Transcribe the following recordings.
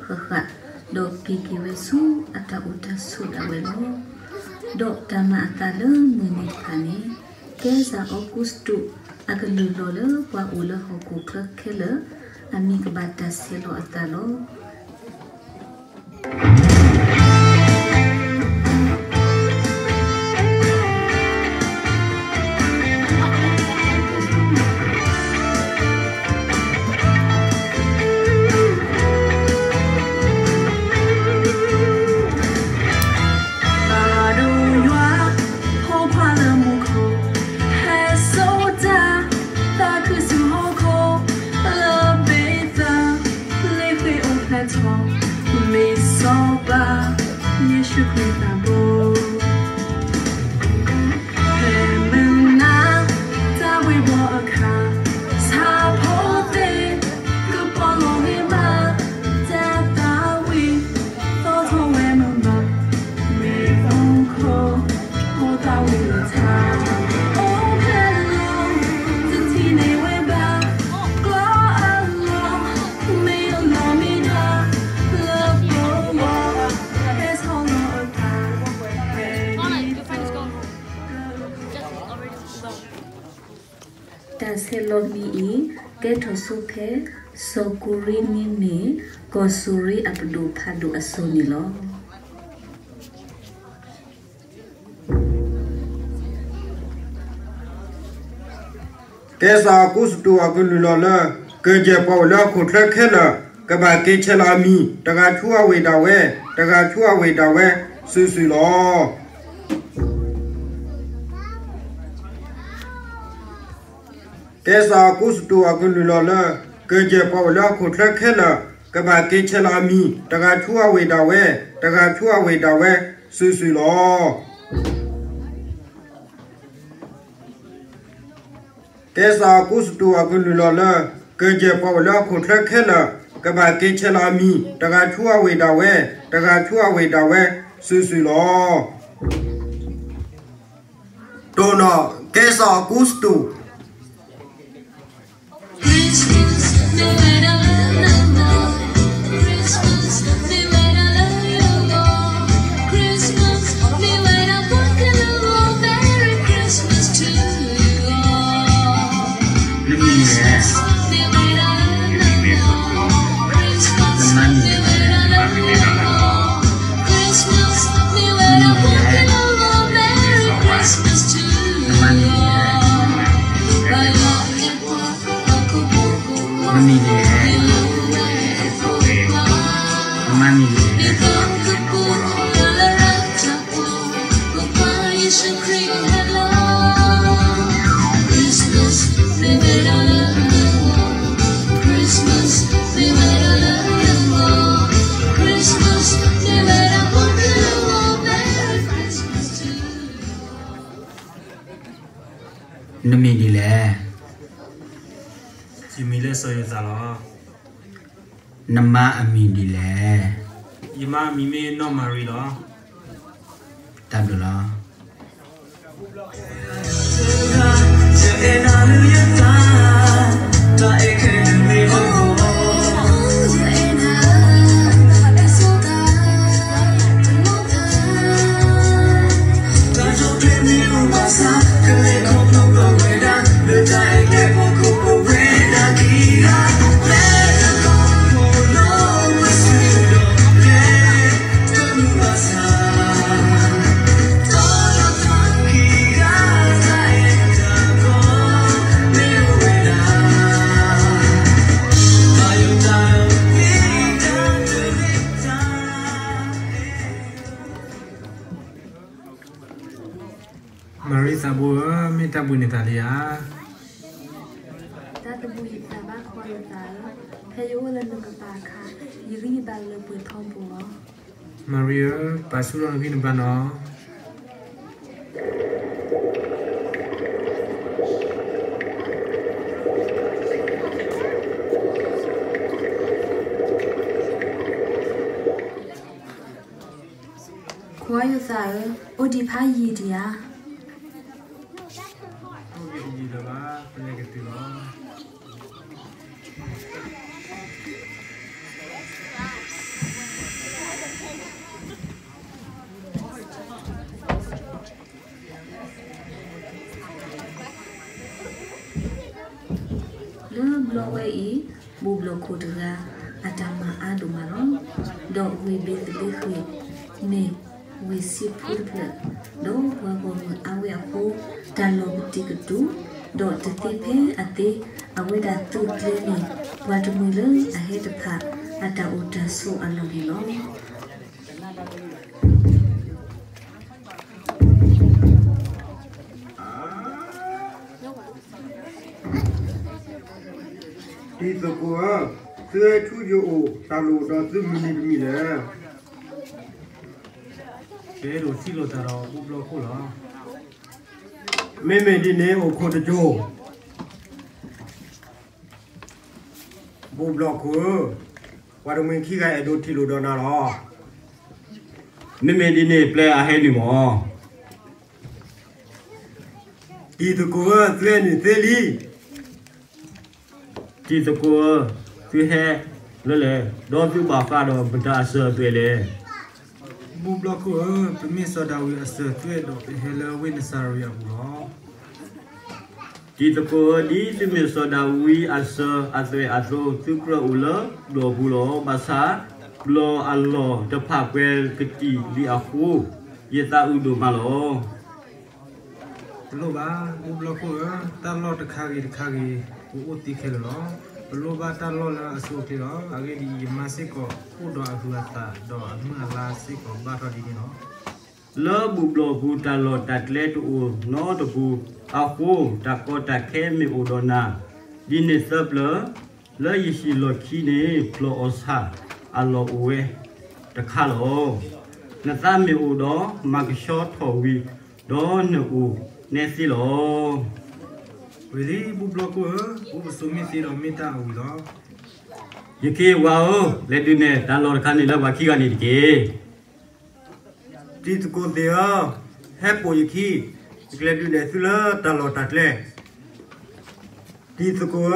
ဃၣ်ဃၣ်, ဒီးက့ၤက့ၤဝဲဆူအတၢ်အိၣ်တၢ်ဆိးဒၣ်ဝဲလီၤ. ဒီးတၢ်မၤအသးလၢမုၢ်နံၤတဖၣ်န့ၣ်, ကဲစၢ်အီကူစတူးအကလုၢ်လီၤလၢပှၤအိၣ်လၢဟီၣ်ခိၣ်ချၢခဲလၢာ် အမံၤကဘၣ်တၢ်ဆဲးလီၤအသးလီၤ. ဘၣ်ဒိယွၤ, ဖိခွါလၢမူခိၣ်, ဟဲစိာ်တၢ်, သးခုဆူဟီၣ်ခိၣ်, လၢဘ့သၢ, လ့ၣ်ဃ့အိၣ်ဖျဲၣ်ထီၣ်, မ့ၢ်စီၤပၤ, ယ့ၣ်ၡူးခရံာ်သးဘိ. ဖဲမုၢ်နၤ, တၢ်ဘှံးဘှီအခါ, ဆၣ်ဖိသ့ၣ်, ကပီၤလီၤဂ့ၤမး, တၢ်သးဝံၣ်, သီၣ်ထီၣ်ဝဲမုၢ်မး, မ့ၣ်အူခိၣ်, ဖိသၣ်ဝံၤလီၤထါ, အိၣ်ဖျဲၣ်လီၤ, တထံၣ်န့ၢ်ဝဲဘၣ်, ကျီအလီၢ်, မ့ၢ်အလီၢ်မ့ၢ်ဒၣ်, လၢပဂီၢ်, ဟဲထီၣ်လီၤအသး, ဖဲ တၢ်ဆဲးလီၤမံၤအံၤ ကဲထီၣ်ဆိဖဲ စီၤကူၤရံနံၤန့ၣ် ကီၢ်စူၤရ့အပဒိၣ်ဖးဒိၣ်အစိၤန့ၣ်လီၤ. ကဲစၢ်အီကူစတူးအကလုၢ်လီၤလၢ ကယဲၢ်ပှၤအိၣ်လၢဟီၣ်ခိၣ်ချၢခဲလၢာ် ကဘၣ်က့ၤဆဲးလီၤအမံၤ တဂၤဆူအဝ့ၢ်ဒၣ်ဝဲ, တဂၤဆူအဝ့ၢ်ဒၣ်ဝဲ, စုာ်စုာ်လီၤ. ကဲစၢ်အီကူစတူးအကလုၢ်လီၤလၢ ကယဲၢ်ပှၤအိၣ်လၢဟီၣ်ခိၣ်ချၢခဲလၢာ် ကဘၣ်က့ၤဆဲးလီၤအမံၤ တဂၤဆူအဝ့ၢ်ဒၣ်ဝဲ, တဂၤဆူအဝ့ၢ်ဒၣ်ဝဲ, စုာ်စုာ်လီၤ. ကဲစၢ်အီကူစတူးအကလုၢ်လီၤလၢ ကယဲၢ်ပှၤအိၣ်လၢဟီၣ်ခိၣ်ချၢခဲလၢာ် ကဘၣ်က့ၤဆဲးလီၤအမံၤ တဂၤဆူအဝ့ၢ်ဒၣ်ဝဲ, တဂၤဆူအဝ့ၢ်ဒၣ်ဝဲ, စုာ်စုာ်လီၤ. တိၢ်နီၣ် ကဲစၢ်အီကူစတူး. Christmas. နမံၤဒ်လဲၣ်. ယမံၤလၢစီၤယိၤသးလီၤ. နမါအမံၤဒ်လဲၣ်. ယမါအမံၤမ့ၢ်နီၢ်မၤရံလီၤ. တၢ်ဘျုးလီၤ. မၤရံသးဘိဧၢ, မ့ၢ်တၢ်ဘှံးနသးလံဧါ. တၢ်တဘှံးယသးဘၣ်ခွါယသးဧၢ, ဖဲယအိၣ်လၢနကပၤအခါ, ယဂံၢ်ယဘါလၢပှဲၤထီဘိလီၤ. မၤရံဧၢ, ပာ်ဆူၣ်ထီၣ်နဂံၢ်နဘါနီၤ. ခွါယသးဧၢ, အိၣ်ဒံးဖးယံာ်ဒံးဧါ. အိၣ်ဒံးတယံာ်လၢၤဘၣ်, ပလဲၤကတုၤလီၤ. ဖဲအံၤ ဘူၣ်ဘျီၣ်ခိၣ်တဂၤ အတၢ်မၤအါဒိၣ်မးလီၤ. ဒီးဝ့ၢ်ဘ့ၤသလ့ဃ့ၣ်န့ၣ် ဝ့ၢ်ဆံးဖိတဖျၢၣ်, ဒီးပှၤဂီၢ်မုၢ်အါဝဲအဃိ တၢ်လီၢ်ကတံာ်ကတူာ်, ဒီးတသ့ဖဲအသ့, အဝဲဒၣ်သုးကျဲၤန့ၣ် ပှၤတမှံၤလၢအဟဲတဖၣ် အတၢ်အိၣ်တၢ်ဆိးအလီၢ်န့ၣ်လီၤ. တံၤသကိးဧၢ, သုဟဲဆူယအိၣ်တၢ်လိၣ်ဒီးသုမုၢ်နံၤတမံၤလဲၣ်. ယအဲၣ်ဒိးထံၣ်လိာ်သးဒီးဘူၣ်ဘျီၣ်ခိၣ်လီၤ. မ့မ့ၢ်ဒ်န့ၣ်အိၣ်ခိးတစိၤ. ဘူၣ်ဘျီၣ်ခိၣ်ဧၢ, ပှၤတမှံၤခံဂၤအဲၣ်ဒိးထံၣ်လိာ်ဒီးနၤလီၤ. မ့မ့ၢ်ဒ်န့ၣ်ပျဲအဟဲနုာ်မး. တံၤသကိးဧၢ, သုဟဲနုာ်သ့လံ. တံၤသကိးဧၢ, သုဟဲလၢလဲၣ်, ဒီးသုဘၣ်ဃးဒီးမတၤအစၢၤအသွဲၣ်လဲၣ်. ဘူၣ်ဘျီၣ်ခိၣ်ဧၢ, ပမ့ၢ်စီၤဒၤဝံးအစၢၤအသွဲၣ်ဒီး ပဟဲလၢဝ့ၢ်နစၤရ့းအပူၤလီၤ. တံၤသကိးဧၢ, ဒ်သုမ့ၢ်စီၤဒၤဝံးအစၢၤအသွဲၣ်အသိး သုကြၢးအိၣ်လၢဘျီၣ်ပူၤလီၤ. ဘၣ်ဆၣ် ဘျီၣ်အလီၢ်တဖၣ်ပှဲၤကတံာ်လံအဃိ ယသးအုးဒိၣ်မးလီၤ. တလိၣ်ဘၣ်, ဘူၣ်ဘျီၣ်ခိၣ်ဧၢ, တၢ်လီၢ်တခါဂ့ၤတခါဂ့ၤ ပအိၣ်သ့ခဲလၢာ်လီၤ. ပလိၣ်ဘၣ်တၢ်လီၢ်လၢအဆိအချ့လီၤ. အဂ့ၢ်ဒ်အံၤ, ယမါစ့ၢ်ကီးအိၣ်ဒီးအဟုးအသး ဒီးအမုၢ်အလါစ့ၢ်ကီးဘၣ်ထီၣ်ဒ်န့ၣ်လီၤ. လၢဘူၣ်ဘျီၣ်ပူၤတၢ်လီၢ်တၢ်ကျဲတအိၣ်နီတပူၤအဃိ တၢ်ကီတၢ်ခဲမ့ၢ်အိၣ်ဒီးနၤ ဒ်န့ၣ်သၢပျၢၤ, လၢယဟံၣ်လီၢ်ခံန့ၣ် ဖျိးအီၣ်ဆၣ်အလီၢ်အိၣ်ဝဲတခါလီၤ. နသးမ့ၢ်အိၣ်ဒီးမၤကဆှီထီၣ်ဝံၤ, ဒီးနအိၣ်နဲသ့လီၤ. ဝံၤလံ ဘူၣ်ဘျီၣ်ခိၣ်ဧၢ, အိၣ်ပစိၤမ့ၢ်သ့ဒီးမ့ၢ်တၢ်အဝံၤလီၤ. ယခ့ဝါဧၢ, လဲၤဒုးနဲၣ်တၢ်လီၢ်တခါန့ၣ်လၢပှၤခံဂၤန့ၣ်တက့ၢ်. တံၤသကိးသ့ၣ်ဧၢ, ဟဲပိာ်ယခံ, ယကလဲၤဒုးနဲၣ်သုလၢတၢ်လီၢ်တၢ်ကျဲ. တံၤသကိးဧၢ,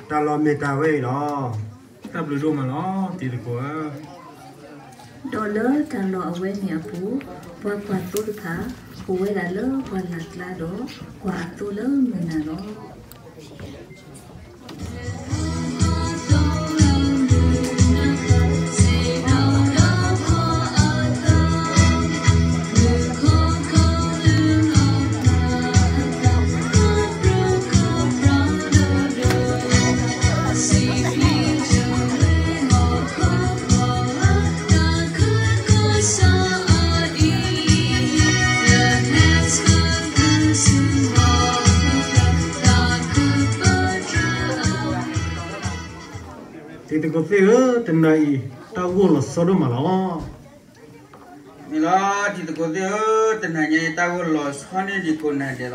တၢ်လီၢ်မ့ၢ်တၢ်ဝဲအံၤလီၤ. တၢ်ဘျုးဒိၣ်မးလီၤ တံၤသကိးဧၢ. ဒီးလၢတၢ်လီၢ်အဝဲန့ၣ်အပူၤ, ပှၤကွၢ်သိတဖၣ် အိၣ်ဝဲဒၣ်လၢပှၢ်လၢ်ကျါဒီး ကွၢ်အသိလၢမုၢ်နၤလီၤ. တံၤသကိးသ့ၣ်ဧၢ, တနၤအံၤ တၢ်ဂိၢ်လီၤဆီဒိၣ်မးလီၤ. မ့ၢ်လီၤ တံၤသကိးသ့ၣ်ဧၢ, တနၤညါအံၤတၢ်ဂိၢ်လီၤဆီန့ၢ်ဒံးကိးနၤဒဲးလီၤ.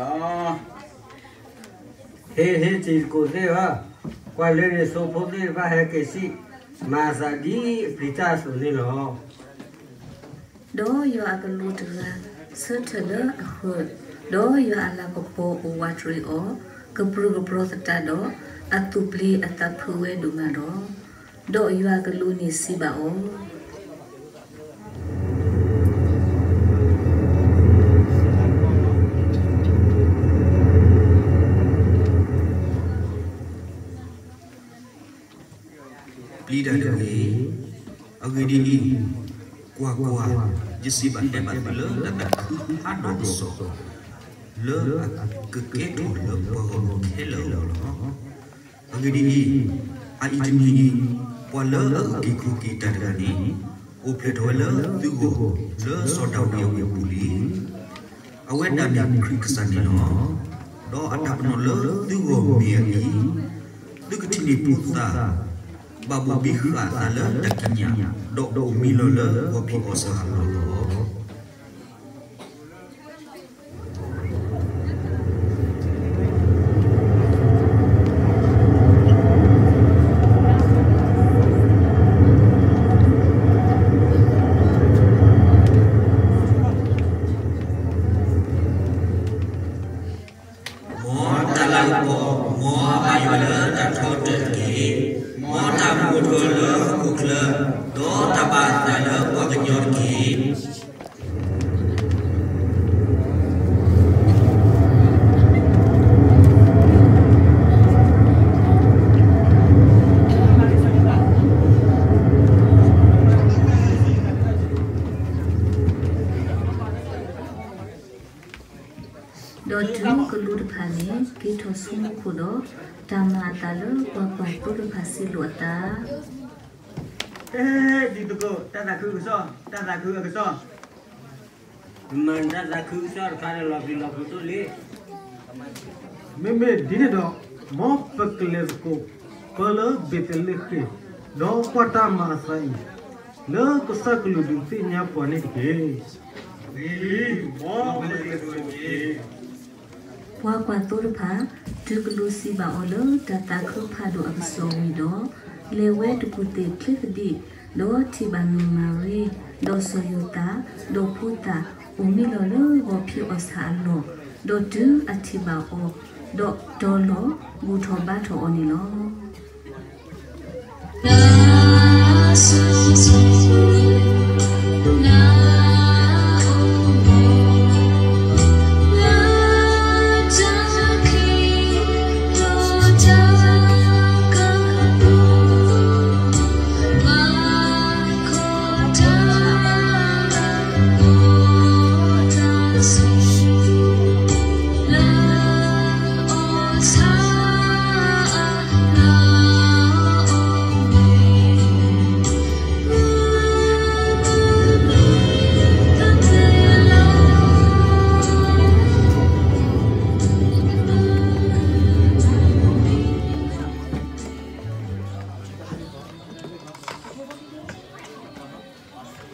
ဟ့ၣ်ဟ့ၣ် တံၤသကိးသ့ၣ်ဧၢ, ကွၢ်လၢန့ၣ်သိဖိသ့ၣ်တဖၣ်ဟဲက့ၤစံၣ်, မၤသးဒ်အပျံၤတၢ်အသိးန့ၣ်လီၤ. ဒီးယွၤအကလူးတဂၤ ဆၢထၢၣ်လၢအဃၢၤ, ဒီးယွၤအလၤကပီၤအိၣ်ဝးတရံးအီၤ, ကပြုၢ်ကပြီၤသတးဒီး အသူၣ်ပျ့ၤအသးဖုးဝဲဒိၣ်မးဒီး, ဒီးယွၤအကလူးန့ၣ်စံးဘၣ်အီၤ ပျံၤတၢ်တဂ့ၤ. အဂ့ၢ်ဒ်အံၤ, ကွၢ်ကွၢ်, ယစံးဘၣ်တဲဘၣ်သုလၢတၢ်သးခုဖးဒိၣ်ကစီၣ်, လၢအကကဲထီၣ်လၢပှၤဂီၢ်မုၢ်ခဲလၢာ်အဂီၢ်လီၤ. အဂ့ၢ်ဒ်အံၤ, အအံၤတနံၤအံၤ, ပှၤလၢအအုၣ်က့ၤခီၣ်က့ၤတၢ်တဂၤန့ၣ်, အိၣ်ဖျဲၣ်ထီၣ်ဝဲလၢသုဂီၢ်, လၢစီၤဒၤဝံးအဝ့ၢ်အပူၤလံ. အဝဲဒၣ်မ့ၢ်ခရံာ်ကစၢ်န့ၣ်လီၤ. ဒီးအတၢ်ပနီၣ်လၢသုဂီၢ်မ့ၢ်အအံၤ, သုကထံၣ်န့ၢ်ဖိသၣ်, ဘၣ်ဘိၣ်ဘံဃာ်အသးလၢတၢ်ကံးညာ်, ဒီးအိၣ်မံလီၤလၢဂီၤဖံးအီၣ်ဆၣ်အလီၢ်လီၤ. မ်တၢ်လၤကပီၤ, မ်အဘၣ်ယွၤလၢတၢ်ထီကတၢၢ်တက့ၢ်. မ်တၢ်မူထီၣ်လၢဟီၣ်ခိၣ်ချၢ, ဒီးတၢ်ဘၣ်အသးလၢပှၤကညီတက့ၢ်. ဒီးတုၤကလူးတဖၣ်န့ၣ် က့ၤထီၣ်ဆူမူခိၣ်ဒီး တၢ်မၤအသးလၢပှၤကွၢ်သိတဖၣ်စံးလိာ်အသး, ဟဲ, ဒ်သိး တၢ်သးခုကစီၣ်, တၢ်သးခုအကစီၣ်, မၤတၢ်သးခုကစီၣ်တခါဒီး လီၤပျံၤလီၤဖုးဒိၣ်လံ. မ့မ့ၢ်ဒ်န့ၣ်ဒီး, မ်ပကလဲၤသကိးပၢလၢဘ့းသလ့ဃ့ၣ်, ဒီးကွၢ်တၢ်မၤအသးအံၤ, လၢကစၢ်ကလုာ်ဒုးသ့ၣ်ညါပှၤန့ၣ်တက့ၢ်. မ်ပကလဲၤသကိးတက့ၢ်. ပှၤကွၢ်သိတဖၣ် တုၤကလူးစံးဘၣ်အီၤလၢတၢ်သးခုဖးဒိၣ်အကစီၣ်ဝံၤဒီး, လဲၤဝဲတကူၣ်သ့ၣ်ချ့သဒံး, ဒီးထံၣ်ဘၣ်မ့ၢ်မၤရံ, ဒီးစီၤယိၤသး, ဒီးဖိသၣ်, အိၣ်မံလီၤလၢဂီၤဖံးအီၣ်ဆၣ်အလီၢ်, ဒီးတုၤအထံၣ်ဘၣ်အီၤ, ဒီးတီၤလီၤ, ဘူၣ်ထီၣ်ဘါထီၣ်အီၤန့ၣ်လီၤ.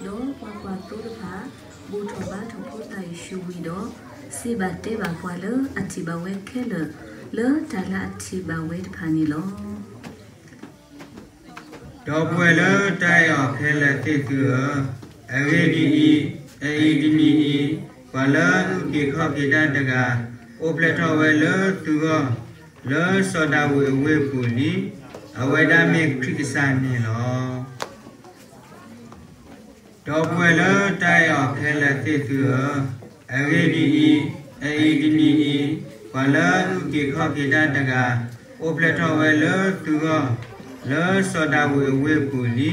ဒီးပှၤကွၢ်သိတဖၣ် ဘူၣ်ထီၣ်ဘါထီၣ်ဖိသၣ်ယ့ၣ်ၡူးဝံၤဒီး, စံးဘၣ်တဲဘၣ်ပှၤလၢအထံၣ်ဘၣ်ဝဲခဲလၢာ် လၢတၢ်လၢအထံၣ်ဘၣ်ဝဲတဖၣ်န့ၣ်လီၤ. ဒီပုၢ်ဝဲၢ်လၢတၢ်အဲၣ်အီၤခဲလၢာ်သ့ၣ်သုဧၢ, အဂ့ၢ်ဒ်အံၤ, အအံၤတနံၤအံၤ, ပှၤလၢအအုၣ်က့ၤခီၣ်က့ၤတၢ်တဂၤ အိၣ်ဖျဲၣ်ထီၣ်ဝဲလၢသုဂီၢ်, လၢစီၤဒၤဝံးအဝ့ၢ်ပူၤလံ. အဝဲဒၣ်မ့ၢ်ခရံာ်ကစၢ်န့ၣ်လီၤ. ဒီပုၢ်ဝဲၢ်လၢတၢ်အဲၣ်အီၤခဲလၢာ်သ့ၣ်သုဧၢ, အဂ့ၢ်ဒ်အံၤ, အအံၤတနံၤအံၤ, ပှၤလၢအအုၣ်က့ၤခီၣ်က့ၤတၢ်တဂၤ အိၣ်ဖျဲၣ်ထီၣ်ဝဲလၢသုဂီၢ်, လၢစီၤဒၤဝံးအဝ့ၢ်ပူၤလံ.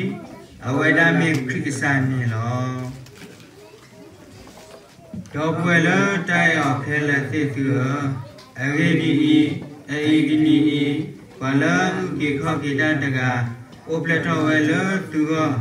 အဝဲဒၣ်မ့ၢ်ခရံာ်ကစၢ်န့ၣ်လီၤ. ဒီပုၢ်ဝဲၢ်လၢတၢ်အဲၣ်အီၤခဲလၢာ်သ့ၣ်သုဧၢ, အဂ့ၢ်ဒ်အံၤ, အအံၤတနံၤအံၤ, ပှၤလၢအအုၣ်က့ၤခီၣ်က့ၤတၢ်တဂၤ အိၣ်ဖျဲၣ်ထီၣ်ဝဲလၢသုဂီၢ်,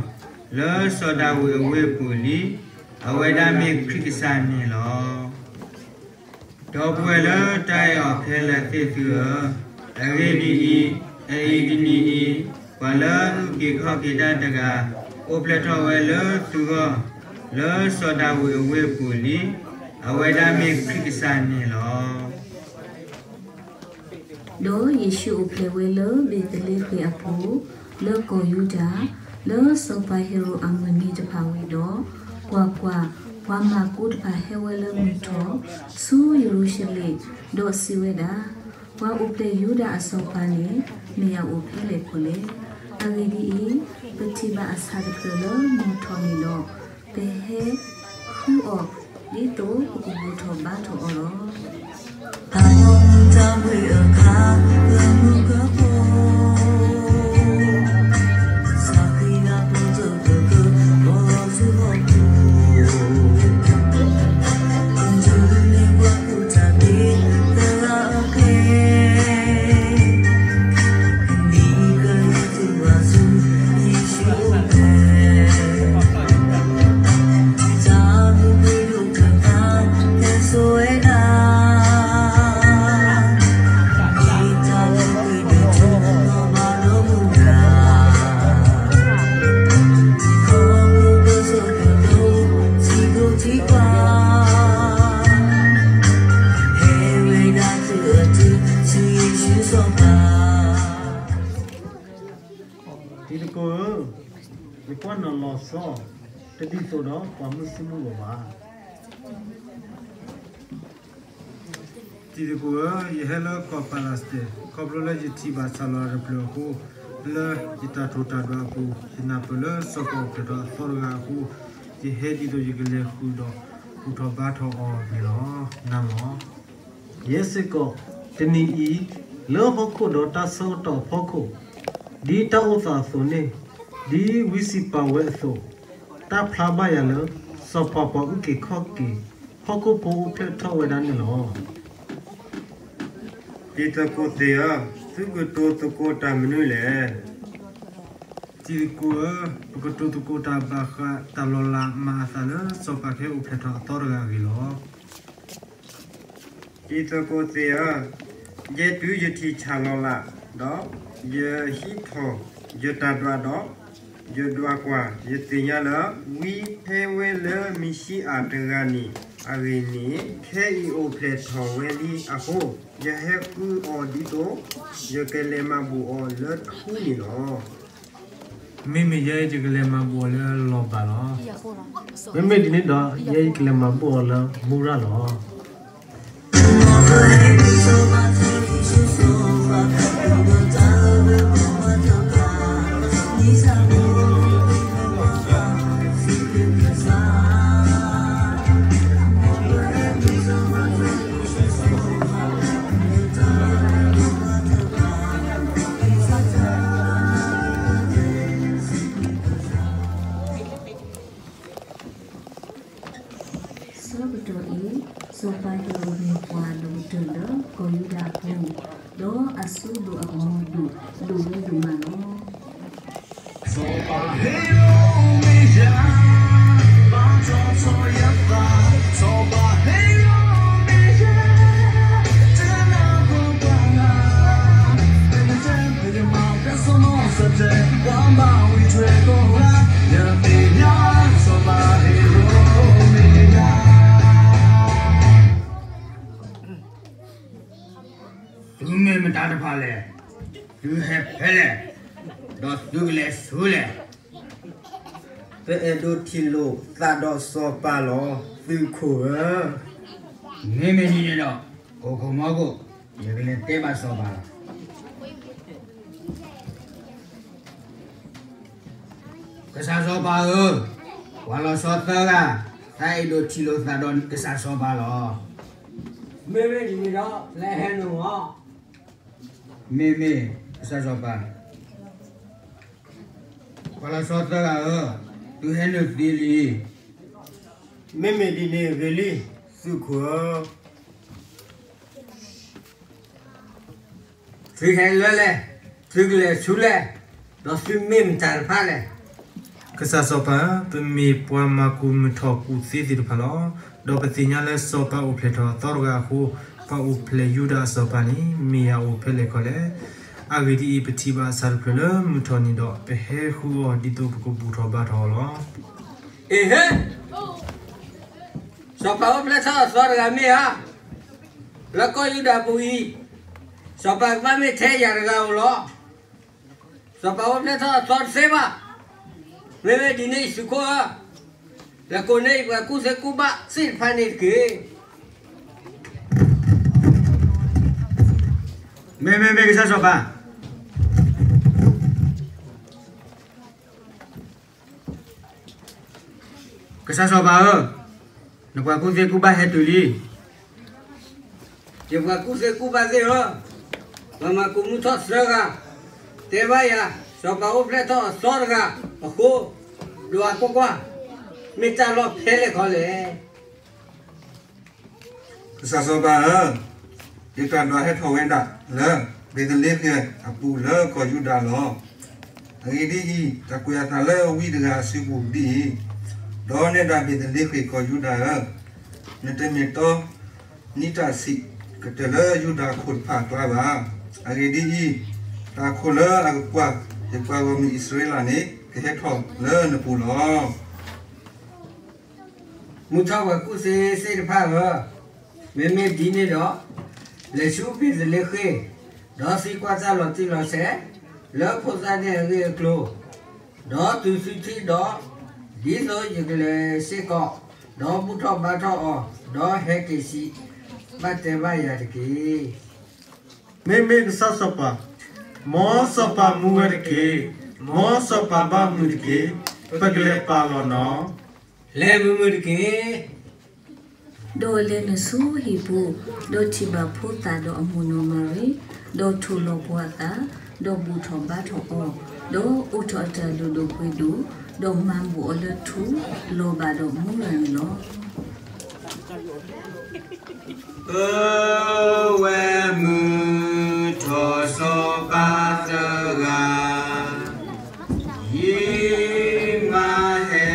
လၢစီၤဒၤဝံးအဝ့ၢ်ပူၤလံ. အဝဲဒၣ်မ့ၢ်ခရံာ်ကစၢ်န့ၣ်လီၤ. ဒီပုၢ်ဝဲၢ်လၢတၢ်အဲၣ်အီၤခဲလၢာ်သ့ၣ်သုဧၢ, အဂ့ၢ်ဒ်အံၤ, အအံၤတနံၤအံၤ, ပှၤလၢအအုၣ်က့ၤခီၣ်က့ၤတၢ်တဂၤ အိၣ်ဖျဲၣ်ထီၣ်ဝဲလၢသုဂီၢ်, လၢစီၤဒၤဝံးအဝ့ၢ်ပူၤလံ. အဝဲဒၣ်မ့ၢ်ခရံာ်ကစၢ်န့ၣ်လီၤ. ဒီးယ့ၣ်ၡူးအိၣ်ဖျဲၣ်ဝဲလၢဘ့းသလ့ဃ့ၣ်အပူၤ, လၢကီၢ်ယူဒၤ, လၢစီၤပၤဟ့ၤရိာ်အမုၢ်နံၤတဖၣ်ဝံၤဒီး, ကွၢ်ကွၢ်, ပှၤမၢ်ကူတဖၣ်ဟဲဝဲလၢမုၢ်ထီၣ်, ဆူယရူၤၡလ့ၣ်, ဒီးစံးဝဲဒၣ်, ပှၤအိၣ်ဖျဲၣ်ယူဒၤအစီၤပၤန့ၣ် မ့ၢ်အအိၣ်ဖဲလဲၣ်ခိၣ်လဲၣ်. အဂ့ၢ်ဒ်အံၤ, ပထံၣ်ဘၣ်အဆၣ်တဖျၢၣ်လၢမုၢ်ထီၣ်န့ၣ်ဒီး, ပဟဲဃုအီၤ, ဒ်သိးပကဘူၣ်ထီၣ်ဘါထီၣ်အီၤလီၤ. ဖးမူတၢ်ဝ့ၢ်အခါ, လၢမုၢ်ကဖိ, စးခရံာ်အဖိသၢဂၤ, လီၤဆူဟီၣ်ခိၣ်, တုၤမ့ၢ်ပှၤကူၣ်တၢ်သ့, သၢဂၤအကျဲ နံၤကလံၤသုးဘၣ်ဆူယ့ၣ်ၡူးအိၣ်ဖျဲၣ်, တၢ်ဘျုးကွံာ်ဒိၣ်ကဖၣ် ဟဲစိာ်ဝဲဒၣ်, မ့ၢ်တၢ်ဘျုးကွံာ်ဒိၣ်ထီၣ်လီၤဘၣ်ဒီးမုၢ်နၤ, ခီဖျိကစၢၢ်ကလိ ထံကျိထံကွၢ် ဟဲဝဲဒၣ်သုးအတုၤ ဆူယ့ၣ်ၡူးစီၤပၤ. တံၤသကိးဧၢ, ယကွၢ်နၤလီၤဆီ တဒ်သိးဒီးပှၤမုၢ်ဆ့ၣ်မုၢ်ဂီၤဘၣ်. တံၤသကိးဧၢ, ယဟဲလၢကီၢ် Palestine ခီဖျိလၢယထံၣ်ဘၣ်ဆၣ်လီၤတဖျၢၣ်အဃိ, လၢယတၢ်ထိၣ်တၢ်ဒွးအပူၤ ယနၢ်ပၢၢ်လၢစီၤပၤအိၣ်ဖျဲၣ်ထီၣ်အသီတဂၤအဃိ, ယဟဲဒ်သိးယကလဲၤဃုာ်ဒီး ဘူၣ်ထီၣ်ဘါထီၣ်အီၤန့ၣ်လီၤ. နၤလီၤ. ယဲစ့ၢ်ကီး, တနံၤအံၤ, လၢဟီၣ်ခိၣ်ဒီးတၢ်ဆၢကတီၢ်အဖီခိၣ်, ဒ်တၢ်အိၣ်သးအသိးန့ၣ်, ဒ်ဝံစံးပာ်ဝဲအသိး, တၢ်ဖျါဘၣ်ယၤလၢ စီၤပၤပှၤအုၣ်က့ၤခီၣ်က့ၤ ဟီၣ်ခိၣ်ဖိအိၣ်ဖျဲၣ်ထီၣ်ဝဲဒၣ်န့ၣ်လီၤ. တံၤသကိးသ့ၣ်ဧၢ, သုကတိၤသကိးတၢ်မနုၤလဲၣ်. တံၤသကိးဧၢ, ပကတိၤသကိးတၢ်ဘၣ်ဃးတၢ်လီၤလးမၤအသးလၢစီၤပၤကဟဲအိၣ်ဖျဲၣ်ထီၣ်အသီတဂၤအဂ့ၢ်လီၤ. တံၤသကိးသ့ၣ်ဧၢ, ယဲတုၤယထံၣ်ဆၣ်လီၤလး, ဒီးယဟံးထီၣ်ယတၢ်ဒွးဒီး ယဒွးကွၢ်, ယသ့ၣ်ညါလၢ ဝံဟဲဝဲလၢမ့ၣ်ၡံအၤတဂၤန့ၣ်အဂ့ၢ်န့ၣ်, ခဲအံၤအိၣ်ဖျဲၣ်ထီၣ်ဝဲလံအဃိ, ယဟဲဃုအီၤဒ်သိး ယကလဲၤမၤဘူၣ်အီၤလၢထူန့ၣ်လီၤ. မ့မ့ၢ်ယဲယကလဲၤမၤဘူၣ်အီၤလၢလီၤဘၣ်လီၤ. မ့မ့ၢ်ဒ်န့ၣ်ဒီး ယဲယကလဲၤမၤဘူၣ်အီၤလၢမူရၤလီၤ. ဆၢကတီၢ်အံၤ, စီၤပၤဟ့ရိၣ်မ့ၢ်ပှၤလီၤကတၢၢ်လၢကီၢ်ယူဒၤအပူၤ, ဒီးအစိဒိၣ်အကမီၤဒိၣ်ဒိၣ်ဝဲဒိၣ်မးလီၤ. စီၤပၤဟ့ရိၣ်မ့ၢ်ယၤ, ဘၣ်ထီၣ်ထီၣ်ယသး, စီၤပၤဟ့ရိၣ်မ့ၢ်ယၤ, တနၢ်ပၢၢ်ပှၤဂၤ, တနတဲ ပကမၤကဲစီၤမိၤစတဲ, ပှၤမၤဝံၤထွဲကိးဂၤ, ယသ့ၣ်ညါစီၤပၤဟ့ရိၣ်မ့ၢ်ယၤ. သုမ့ၢ်မတၤတဖၣ်လဲၣ်, သုဟဲဖဲလဲၣ်, ဒီးသုကလဲၤဆူလဲၣ်. ပအဲၣ်ဒိးထံၣ်လိာ်သးဒီးစီၤပၤလီၤ, သုးခိၣ်ဧၢ. မ့မ့ၢ်ဒ်န့ၣ်ဒီး, ကိၢ်ခိၣ်မီကိၣ်, ယကလဲၤတဲဘၣ်စီၤပၤလီၤ. ကစၢ်စီၤပၤဧၢ, ပှၤလီၤဆီသၢဂၤ, သးအဲၣ်ဒိးထံၣ်လိာ်သးဒီးကစၢ်စီၤပၤလီၤ. မ့မ့ၢ်ဒ်န့ၣ်ဒီး လဲၤဟဲနုာ်လီၤ. မ့မ့ၢ်ကစၢ်စီၤပၤ, ပှၤလီၤဆီသၢဂၤဧၢ, သုဟဲနုာ်သ့လံ. မ့မ့ၢ်ဒ်န့ၣ်ဂ့ၤလံ, သုးခိၣ်ဧၢ. သုဟဲလၢလဲၣ်, သုကလဲၤဆူလဲၣ်, ဒီးသုမ့ၢ်မတၤတဖၣ်လဲၣ်. ကစၢ်စီၤပၤ, ပမ့ၢ်ပှၤမၤကူၣ်မုၢ်ထီၣ်ကူၣ်သ့သ့ၣ်တဖၣ်လီၤ. ဒီးပသ့ၣ်ညါလၢစီၤပၤအိၣ်ဖျဲၣ်ထီၣ်အသီတဂၤအဃိ, ပှၤအိၣ်ဖျဲၣ်ယူဒၤအစီၤပၤန့ၣ် မ့ၢ်ယၤအိၣ်ဖဲလဲၣ်ခီလဲၣ်. အဂ့ၢ်ဒ်အံၤ, ပထံၣ်ဘၣ်အဆၣ်တဖျၢၣ်လၢမုၢ်ထီၣ်န့ၣ်ဒီး, ပဟဲဃုအီၤဒ်သိးပကဘူၣ်ထီၣ်ဘါထီၣ်အီၤလီၤ. အ့ဟ့, စီၤပၤအိၣ်ဖျဲၣ်ထီၣ်အသီတဂၤမ့ၢ်ဧါ. လၢကီၢ်ယူဒၤပူၤအံၤ, စီၤပၤကဘၣ်မ့ၢ်ထဲယၤတဂၤဧိၤလီၤ. စီၤပၤအိၣ်ဖျဲၣ်ထီၣ်အသီတသ့ဘၣ်. မ့မ့ၢ်ဒ်န့ၣ် ယသုးခိၣ်ဧၢ, လဲၤကိးန့ၢ်ယပှၤကူၣ်သ့ကူၣ်ဘၣ်သ့ၣ်တဖၣ်န့ၣ်တက့ၢ်. မ့မ့ၢ်မ့ၢ်ကစၢ်စီၤပၤ, ကစၢ်စီၤပၤဧၢ, နပှၤကူၣ်သ့ကူၣ်ဘၣ်ဟဲတုၤလံ. ယပှၤကူၣ်သ့ကူၣ်ဘၣ်သ့ၣ်ဧၢ, ပှၤမၤကူၣ်မုၢ်ထီၣ်သၢဂၤ, တဲဘၣ်ယၤ, စီၤပၤအိၣ်ဖျဲၣ်ထီၣ်အသီတဂၤအဃိ, ဒွးကွၢ်ကွၢ်, မ့ၢ်တၢ်လီၢ်ဖဲလဲၣ်ခီလဲၣ်. ကစၢ်စီၤပၤဧၢ, ယတၢ်ဒွးဟဲထီၣ်ဝဲဒၣ်လၢ ဘ့းသလ့ဃ့ၣ်အပူၤလၢကီၢ်ယူဒၤလီၤ. အဂ့ၢ်ဒ်အံၤ, တၢ်ကွဲးအသးလၢဝံတဂၤအစုပူၤဒ်အံၤ, ဒီးနဲဒၣ်ဘ့းသလ့ဃ့ၣ်ကီၢ်ယူဒၤဧၢ, နတမ့ၢ်တီနံၣ်တၢ်ဆံးကတၢၢ်လၢယူဒၤအခိၣ်တဖၣ်အကျါဘၣ်. အဂ့ၢ်ဒ်အံၤ, တၢ်အခိၣ်လၢအကကွၢ်ယပှၤဂီၢ်မုၢ်အံၣ်စရ့လးန့ၣ် ကဟဲထီၣ်လၢနပူၤလီၤ. မုၢ်ထီၣ်ပှၤကူၣ်သ့သ့ၣ်တဖၣ်ဧၢ, မ့မ့ၢ်ဒ်န့ၣ်ဒီး, လဲၤဆူဘ့းသလ့ဃ့ၣ်, ဒီးသံကွၢ်တၢ်လီၤတံၢ်လီၤဆဲး လၢဖိသၣ်န့ၣ်အဂ့ၢ်အကျိၤ, ဒီးတုၤသုထံၣ်ဒီး, ဒ်သိးယကလဲၤစ့ၢ်ကီး, ဒီးဘူၣ်ထီၣ်ဘါထီၣ်အီၤ, ဒီးဟဲက့ၤစံးဘၣ်တဲဘၣ်ယၤတက့ၢ်. မ့မ့ၢ်ကစၢ်စီၤပၤ, မ်စီၤပၤမူဝဲတက့ၢ်, မ်စီၤပၤဘၣ်မုာ်တက့ၢ်, ပကလဲၤပာ်လီၤနီၤ. လဲၤမုာ်မုာ်တက့ၢ်. ဒီးလဲၤနုာ်ဆူဟံၣ်ပူၤ, ဒီးထံၣ်ဘၣ်ဖိသၣ်ဒီးအမိၢ်နီၢ်မၤရံ, ဒီးထိၣ်လီၤပှၤအသး, ဒီးဘူၣ်ထီၣ်ဘါထီၣ်အီၤ, ဒီးအိးထီၣ်အတၢ်လုၢ်ဒိၣ်ပှ့ၤဒိၣ်, ဒီးမၤဘူၣ်အီၤလၢထူ, လီၤဘၣ်ဒီးမူရၤန့ၣ်လီၤ. ပဝဲမုၢ်ထီၣ်စီၤပၤသၢဂၤ, ယံာ်မးဟဲ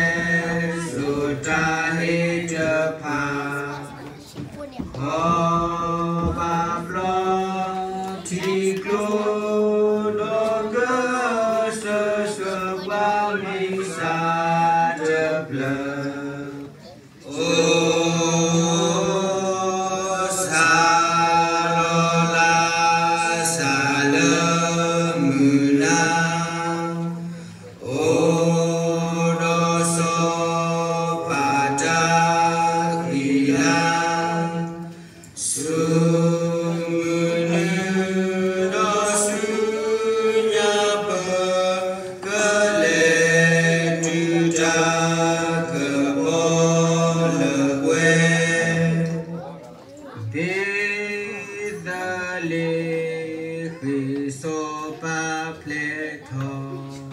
စိာ်တၢ်ဟ့ၣ်တဖၣ်, ခီဘၣ်ပျီထံကျိဒီးကစၢၢ်ဆၢပှၤမံၤစၢ်တဖျၢၣ်, အိၣ်ဆါလီၤလၢစၢ်လၢမုၢ်နၤ, အိၣ်ဒီးစီၤပၤတၢ်ဃံလၤ, ဆူမုၢ်နုာ်ဒီးဆူညါပၢၢ်, ကလဲၤတုၤတၢ်ကပီၤလၢပှဲၤ, ဘ့သလ့ဃ့ၢ်စီၤပၤဖျဲးထီၣ်,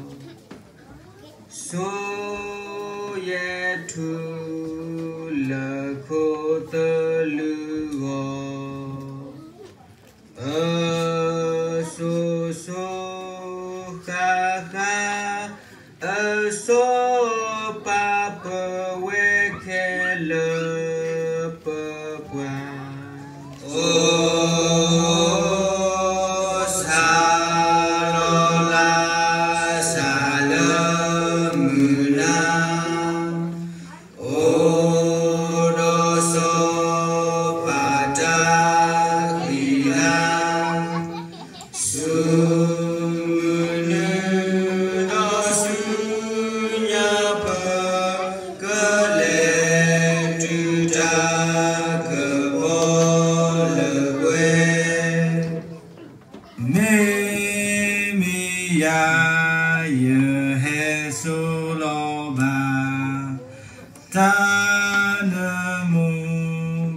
စိၤယဲၢ်ထူၣ်လၢခိၣ်သလုးဂီၢ်, အစိၤစိၤဃၣ်ဃၣ်, အစီၤပၤပဝဲခဲလၢာ်ပၢၤပှၤ, အိၣ်ဆါလီၤလၢ စၢ်လၢမုၢ်နၤ, အိၣ်ဒီးစီၤပၤတၢ်ဃံလၤ, ဆူမုၢ်နုာ်ဒီးဆူညါပၢၢ်, ကလဲၤတုၤတၢ်ကပီၤလၢပှဲၤ, မ့မ့ၢ်ယၤ ယဟဲစိာ်လီၤဘၣ် တၢ်နၢမူ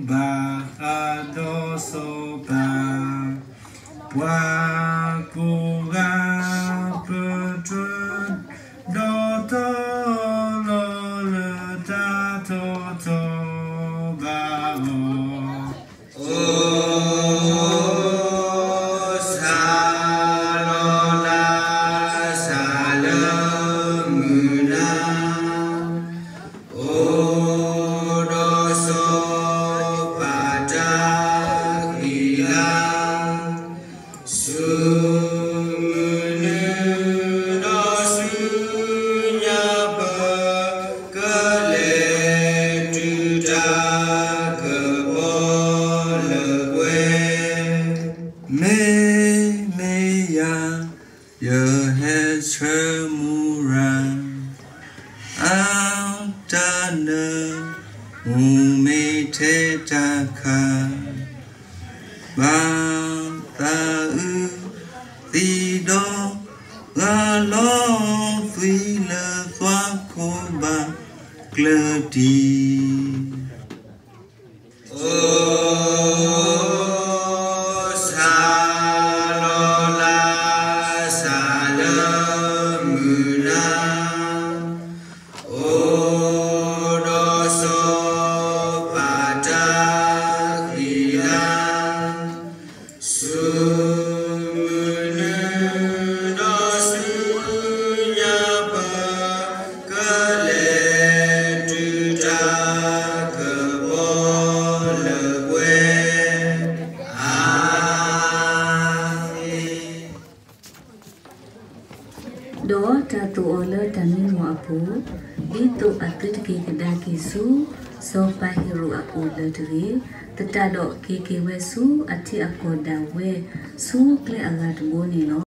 ဘၣ်ဃးဒီးစီၤပၤ, ပှၤကိးဂၤပတြၢၤ ဒီးတီလီၤလၢတၢ်ထီၣ်ထီဘၣ်အီၤ, အိၣ်ဆါလီၤလၢ စၢ်လၢမုၢ်နၤ, အိၣ်ဒီးစီၤပၤတၢ်ဃံလၤ, ဆူမုၢ်နုာ်ဒီးဆူညါပၢၢ်, ကလဲၤတုၤတၢ်ကပီၤလၢပှဲၤ, မ့မ့ၢ်ယၤ ယဟဲဆၢမူရၤ အတၢ်နၢမူမ့ၢ်ထဲတၢ်ခါ, ဘၣ်သးအုးသံဒီး ဂၤလီၤသွံၣ်လၢသွၣ်ခိၣ်ဘၣ်ကျၢၤတံၢ်, အိၣ်ဆါလီၤလၢ စၢ်လၢမုၢ်နၤ, အိၣ်ဒီးစီၤပၤတၢ်ဃံလၤ, ဆူမုၢ်နုာ်ဒီးဆူညါပၢၢ်, ကလဲၤတုၤတၢ်ကပီၤလၢပှဲၤ, အၤမ့ၣ်. ဒီးတၢ်သိၣ်အီၤလၢတၢ်မံမီၢ်အပူၤ, ဒ်သိးအသုတက့ၤကဒါက့ၤဆူ စီၤပၤဟ့ရိၣ်အအိၣ်လၢၤတဂ့ၤ, သတးဒီးက့ၤက့ၤဝဲဆူအထံအကီၢ်ဒၣ်ဝဲ, ဆူကျဲအဂၤတဘိန့ၣ်လီၤ.